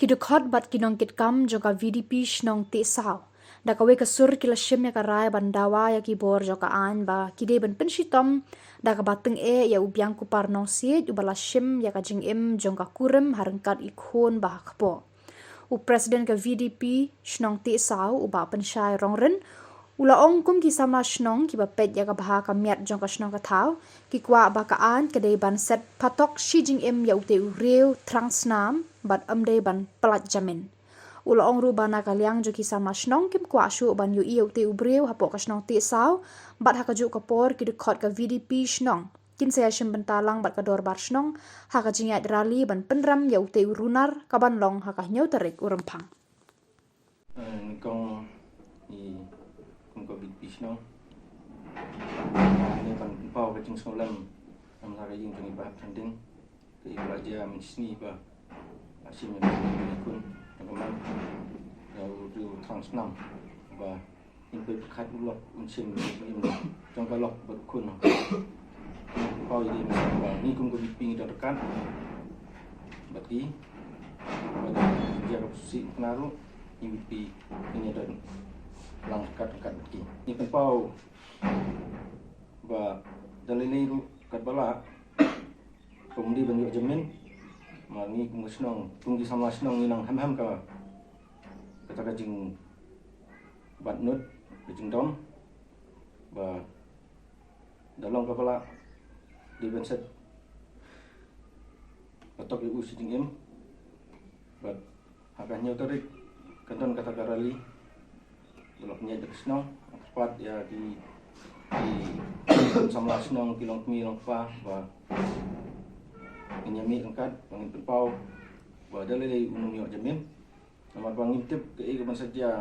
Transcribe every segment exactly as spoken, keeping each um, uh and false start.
Ki dkhot bad ki nongkitkam jong ka V D P shnong Tehsaw da kawei ka sur ki la shim ïa ka rai ban dawa ïa ki bor jong ka aiñ ba ki dei ban pynshitom da kaba tyngeh ïa u Biangkupar Nongsiej uba la shim ïa ka jingim jong ka kurim ha ryngkat i khun ba ha kpoh. U President ka V D P shnong Tehsaw u Bah Pynshai Rongrin u la ong kum ki samla shnong kiba peit ïa ka bha ka miat jong ka shnong ka thaw, ki kwah ba ka aiñ ka dei ban set patok shi jingim ïa utei u briew thrang snam bad ym dei ban pyllait jamin. U la ong ruh ba na ka liang jong ki samla shnong kim kwah shuh ban ïohi ïa utei u briew hapoh ka shnong Tehsaw bad ha kajuh ka por ki dkhot ka V D P shnong kin sa ïashim bynta lang bad ka dorbar shnong ha ka jingïaid rally ban pynrem ïa utei u runar kaban long ha ka hynñiew tarik u Rymphang. Eh, nyngkong i kum ka V D P shnong. Ngi ban pynpaw ka jingsngewlem namar ka ïing jong i Bah Trending. Ka i ba la jia mynsngi ba la shim ïa ka khun jong ka man ïa u thrang snam ba in poi pyrkhat u lok un shim ïa ka jong ka lok bad u khun. Pynpaw ïa ki ba ngi kum ka V D P ngi don ryngkat bad ki, bad jia ka pynsuh kynnoh ruh ngi V D P ngi don lang ryngkat ryngkat bad ki. Ngi pynpaw ba da lei lei ruh katba lah Kum dei ban ïoh jamin, ma ngi kum ka shnong, kum ki samla shnong ngi nang hem hem ka kata ka jingbat nud, ka jingdom ba da long kaba lah dei ban set patok ïa u shi jingim bad ha ka hynñiew tarik kan don kata ka rally. Ba la pynïaid da ka shnong, kyrpad ïa ki, ki samla shnong, ki longkmie longkpa ba ngin ïa mih ryngkat ba ngin pynpaw ba da lei lei un ym ïoh jamin. Namar ba ngim tip kaei kaban sa jia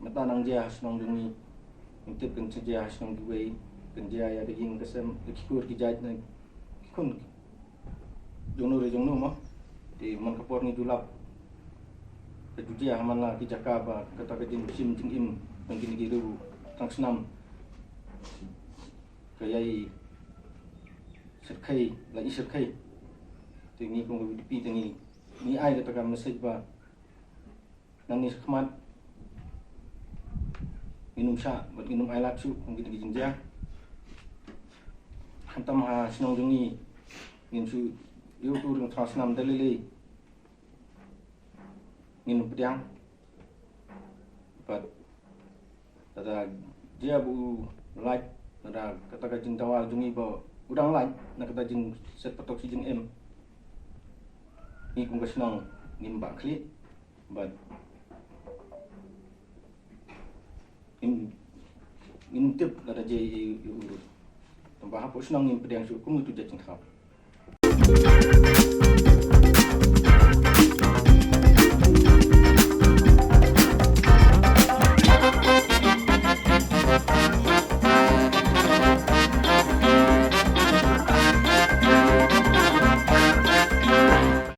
mynta nang jia ha shnong jong ngi. Ngim tip kan sa jia ha shnong kiwei, kan jia ïa ka ïing ka sem, ka ki kur ki jait na ki khun jong no re jong no mo. Te man ka por ngi ju lap ka ju jia ha man la ki jaka ba kata ka jingshim jingim jong kine ki riew thrang snam ka ïai shyrkhei, la i shyrkhei. Te ngi kum ka V D P te ngi, ngi ai kata ka message ba nangne shakhmat ngin ym shah bad ngin ym ailad shuh kum kine ki jingjia. Khamtam ha shnong jong ngi ngin shu ïoh tu ring thrang snam da lei lei ngin ym pdiang. Bad lada jia ba u lait, lada kata ka jingdawa jong ngi ba u dang lait na kata jingset patok shi jingim, ngi kum ka shnong ngim bah khlieh. Bad ngim, ngim tip lada jia ïa u ruh. Tangba hapoh shnong ngim pdiang shuh kum utu jait jingthaw.